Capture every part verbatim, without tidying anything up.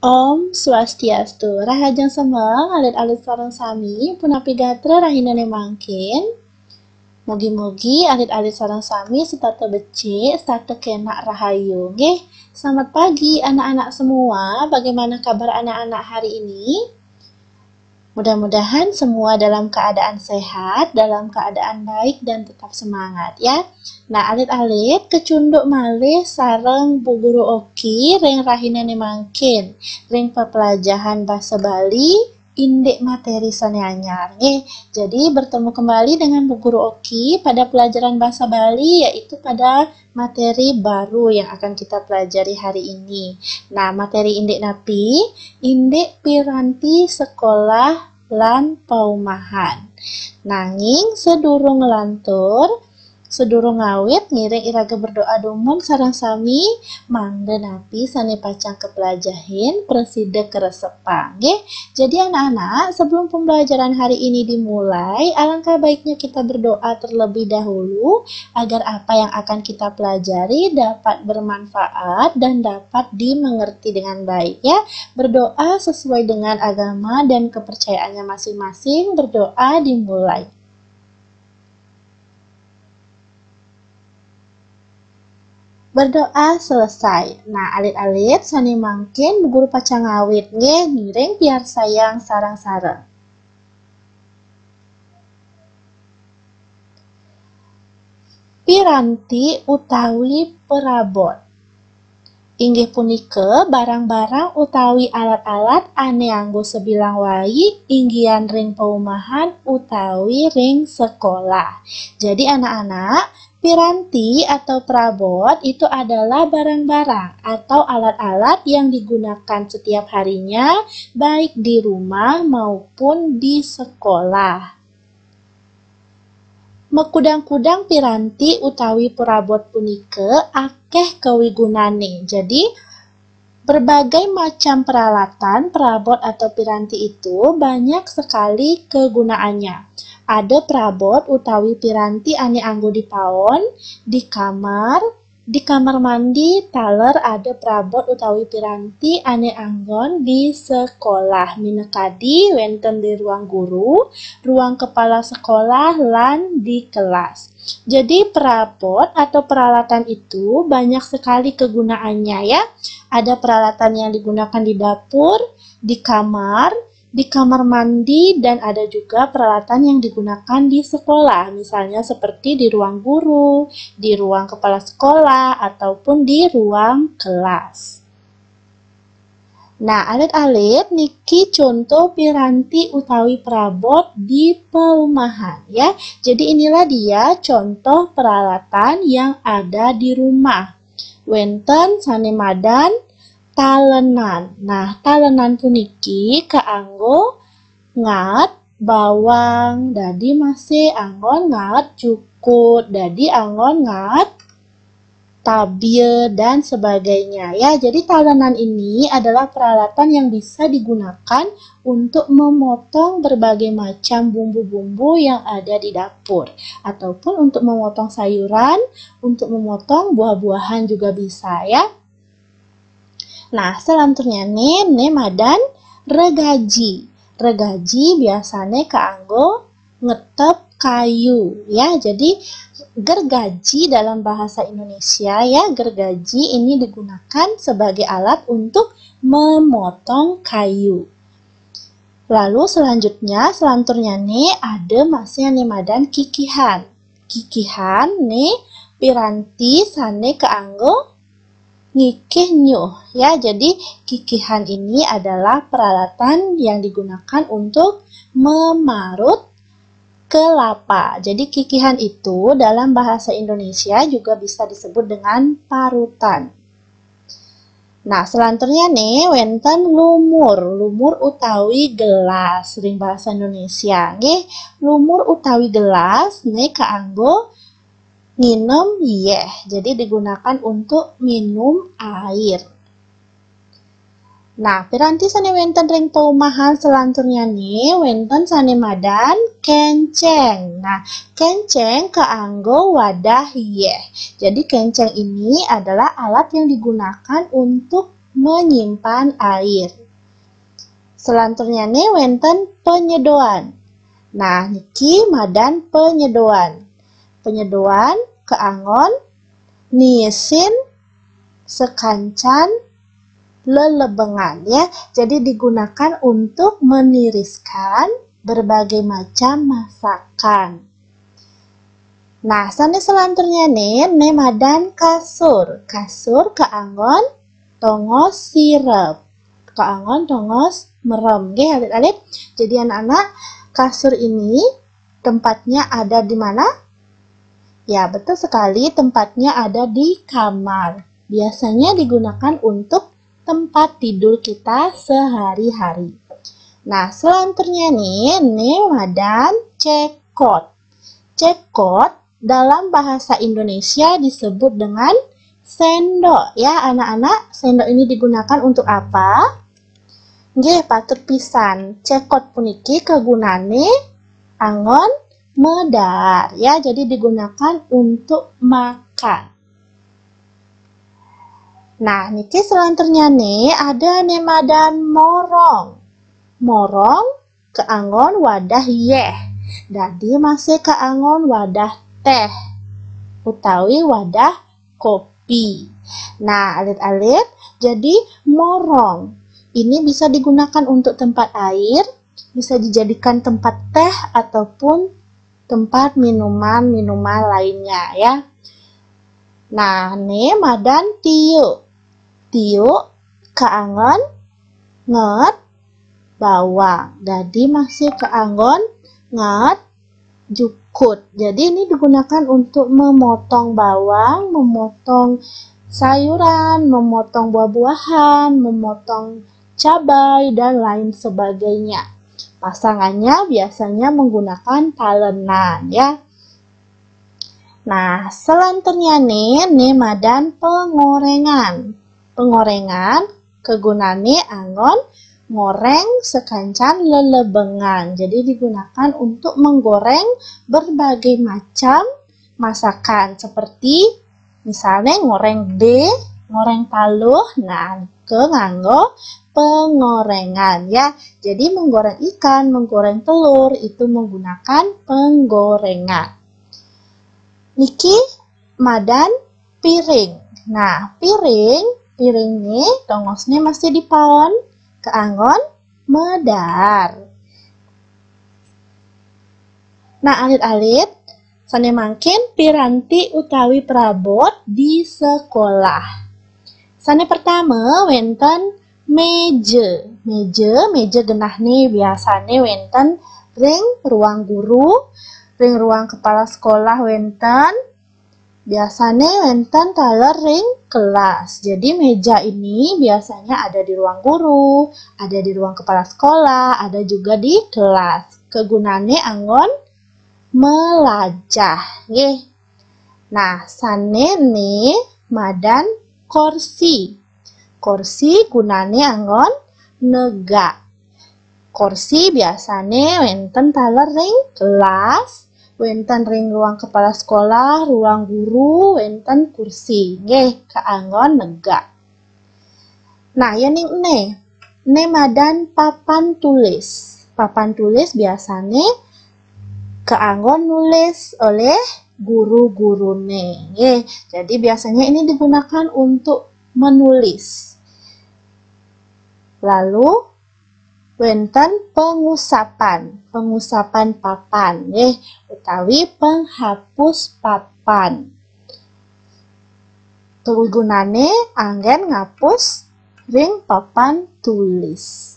Om Swastiastu. Rahajeng semeng alit-alit sareng sami, punapi gatra rahinané mangkin? Mugi-mugi alit-alit sareng sami setata becik, setata kénak rahayu, nggih. Selamat pagi anak-anak semua. Bagaimana kabar anak-anak hari ini? Mudah-mudahan semua dalam keadaan sehat, dalam keadaan baik dan tetap semangat ya. Nah, alit-alit kecunduk malih sareng Bu Guru Oki ring rahinané mangkin, ring pepelajahan basa Bali, indik materi sané anyar nggih. Jadi bertemu kembali dengan Bu Guru Oki pada pelajaran bahasa Bali, yaitu pada materi baru yang akan kita pelajari hari ini. Nah, materi indik napi? Indik piranti sekolah lan paumahan. Nanging sedurung nglantur, sedurung ngawit, ngiring iraga berdoa dumun sareng sami, mangda napi sané pacang kapelajahin prasida karesepang, nggih. Jadi anak-anak, sebelum pembelajaran hari ini dimulai, alangkah baiknya kita berdoa terlebih dahulu agar apa yang akan kita pelajari dapat bermanfaat dan dapat dimengerti dengan baik ya. Berdoa sesuai dengan agama dan kepercayaannya masing-masing, berdoa dimulai. Berdoa selesai. Nah, alit-alit sané mangkin Bu Guru pacang ngawit nggih, ngiring piarsayang sareng-sareng. Piranti utawi perabot. Inggih punika barang-barang utawi alat-alat ané anggo sabilang wai inggihan ring paumahan utawi ring sekolah. Jadi anak-anak, piranti atau perabot itu adalah barang-barang atau alat-alat yang digunakan setiap harinya, baik di rumah maupun di sekolah. Makudang-kudang piranti utawi perabot punika akéh kawigunané. Jadi, berbagai macam peralatan, perabot atau piranti itu banyak sekali kegunaannya. Ada perabot utawi piranti ané anggo di paon, di kamar, di kamar mandi, taler ada perabot utawi piranti ané anggon di sekolah. Minakadi wénten di ruang guru, ruang kepala sekolah, lan di kelas. Jadi perabot atau peralatan itu banyak sekali kegunaannya ya. Ada peralatan yang digunakan di dapur, di kamar, di kamar mandi, dan ada juga peralatan yang digunakan di sekolah, misalnya seperti di ruang guru, di ruang kepala sekolah, ataupun di ruang kelas. Nah, alit-alit niki contoh piranti utawi perabot di perumahan ya. Jadi inilah dia contoh peralatan yang ada di rumah. Wénten sané madan talenan. Nah, talenan puniki kaanggo ngaet bawang, dadi masih anggon ngaet jukut, dadi anggon ngaet tabia dan sebagainya ya. Jadi talenan ini adalah peralatan yang bisa digunakan untuk memotong berbagai macam bumbu-bumbu yang ada di dapur ataupun untuk memotong sayuran, untuk memotong buah-buahan juga bisa ya. Nah, selanjutnya nih, nih madan regaji. Regaji biasanya kaanggo ngetep kayu ya. Jadi gergaji dalam bahasa Indonesia ya, gergaji ini digunakan sebagai alat untuk memotong kayu. Lalu selanjutnya, selanjutnya nih ada masih nih madan kikihan. Kikihan nih piranti sané kaanggo ngikih nyuh ya. Jadi kikihan ini adalah peralatan yang digunakan untuk memarut kelapa. Jadi kikihan itu dalam bahasa Indonesia juga bisa disebut dengan parutan. Nah, selanjutnya nih wénten lumur, lumur utawi gelas ring bahasa Indonesia. Nggih, lumur utawi gelas nih kaanggo nginem yéh. Jadi digunakan untuk minum air. Nah, piranti sané wénten ring paumahan selanjutnya nih wénten sané madan kenceng. Nah, kenceng kaanggo wadah yéh. Jadi kenceng ini adalah alat yang digunakan untuk menyimpan air. Selanjutnya nih wénten penyedoan. Nah, niki madan penyedoan. Penyedoan keanggon niisin sekancan lelebengan, ya. Jadi digunakan untuk meniriskan berbagai macam masakan. Nah, sané selanjutnya nih, né madan kasur. Kasur keanggon tongos sirep. Keanggon tongos merem. Nggih, alit-alit. Jadi anak-anak, kasur ini tempatnya ada di mana? Ya, betul sekali, tempatnya ada di kamar. Biasanya digunakan untuk tempat tidur kita sehari-hari. Nah, selanjutnya nih, né madan cekot. Cekot dalam bahasa Indonesia disebut dengan sendok, ya anak-anak. Sendok ini digunakan untuk apa? Nggih, patut pisan. Cekot puniki kegunané anggon medar, ya. Jadi digunakan untuk makan. Nah, niki selanjutnya nih ada né madan morong. Morong keanggon wadah yéh. Dadi masih keanggon wadah téh utawi wadah kopi. Nah, alit-alit, jadi morong ini bisa digunakan untuk tempat air, bisa dijadikan tempat téh ataupun tempat minuman-minuman lainnya, ya. Nah, né madan tiuk. Tiuk keanggon nget bawang. Dadi masih keanggon nget jukut. Jadi ini digunakan untuk memotong bawang, memotong sayuran, memotong buah-buahan, memotong cabai, dan lain sebagainya. Pasangannya biasanya menggunakan talenan, ya. Nah, selanjutnya nih, né madan pengorengan. Pengorengan kegunané anggon ngoréng sekancan lelebengan. Jadi digunakan untuk menggoreng berbagai macam masakan seperti misalnya ngoréng dé, ngoréng taluh, nah, nika nganggo pengorengan, ya. Jadi menggoreng ikan, menggoreng telur itu menggunakan penggorengan. Niki madan piring. Nah, piring, piring nih tongosné masih dipaon keanggon medar. Nah, alit-alit, sané mangkin piranti utawi perabot di sekolah. Sané pertama wénten méja. Méja, méja genah nih biasané wénten ring ruang guru, ring ruang kepala sekolah wénten, biasané wénten taler ring kelas. Jadi méja ini biasanya ada di ruang guru, ada di ruang kepala sekolah, ada juga di kelas. Kegunané anggon melajah, nggih. Nah, sané né madan korsi. Korsi gunané anggon negak. Korsi biasané wénten taler ring kelas, wénten ring ruang kepala sekolah, ruang guru, wénten kursi. Nggih, kaanggon negak. Nah, yén ning né, né madan papan tulis. Papan tulis biasané kaanggon nulis oleh guru-guruné. Nggih, jadi biasanya ini digunakan untuk menulis. Lalu wénten pengusapan, pengusapan papan, nggih, utawi penghapus papan. Kegunané anggén ngapus ring papan tulis.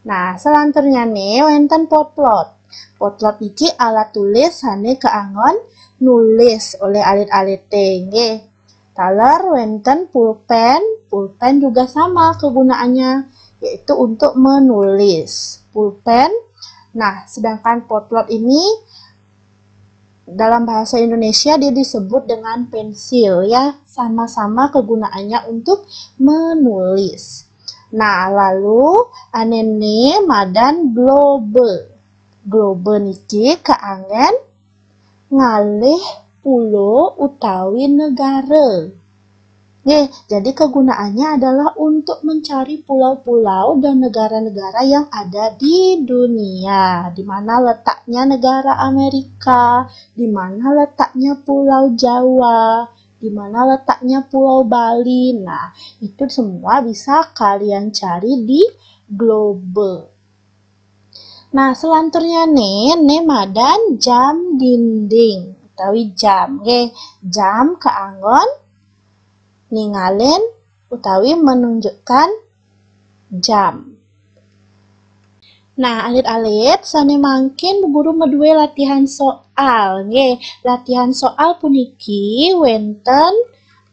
Nah, selanjutnya nih wénten potlot. Potlot niki alat tulis sané kaanggon nulis oleh alit-alité, nggih. Taler wénten pulpén, pulpén juga sama kegunaannya, yaitu untuk menulis. Pulpén. Nah, sedangkan potlot ini dalam bahasa Indonesia dia disebut dengan pensil, ya, sama-sama kegunaannya untuk menulis. Nah, lalu ané né madan globe. Globe niki kaanggén ngalih pulo utawi negara. Oke, jadi kegunaannya adalah untuk mencari pulau-pulau dan negara-negara yang ada di dunia. Di mana letaknya negara Amerika, di mana letaknya Pulau Jawa, di mana letaknya Pulau Bali. Nah, itu semua bisa kalian cari di Global. Nah, selanjutnya nih, nih madan jam dinding utawi jam, nggih. Jam kaanggon ningalin utawi menunjukkan jam. Nah, alit-alit, sane mangkin Bu Guru maduwe latihan soal, nggih. Latihan soal puniki wenten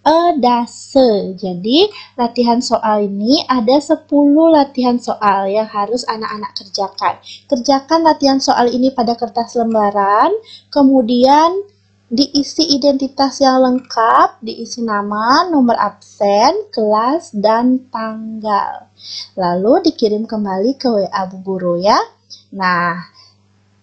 e dasa. Jadi, latihan soal ini ada sepuluh latihan soal yang harus anak-anak kerjakan. Kerjakan latihan soal ini pada kertas lembaran, kemudian diisi identitas yang lengkap, diisi nama, nomor absen, kelas, dan tanggal. Lalu dikirim kembali ke W A Bu Guru ya. Nah,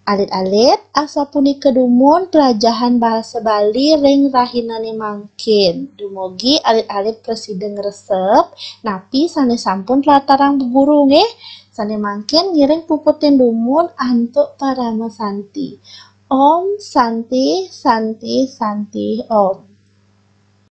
alit-alit, asapunika dumun pelajahan bahasa Bali ring rahinane mangkin. Dumugi alit-alit prasida ngresep napi sane sampun tlatarang Bu Guru nggih. Sane mangkin ngiring puputin dumun antuk parama santi. Om Santi, Santi, Santi, Om.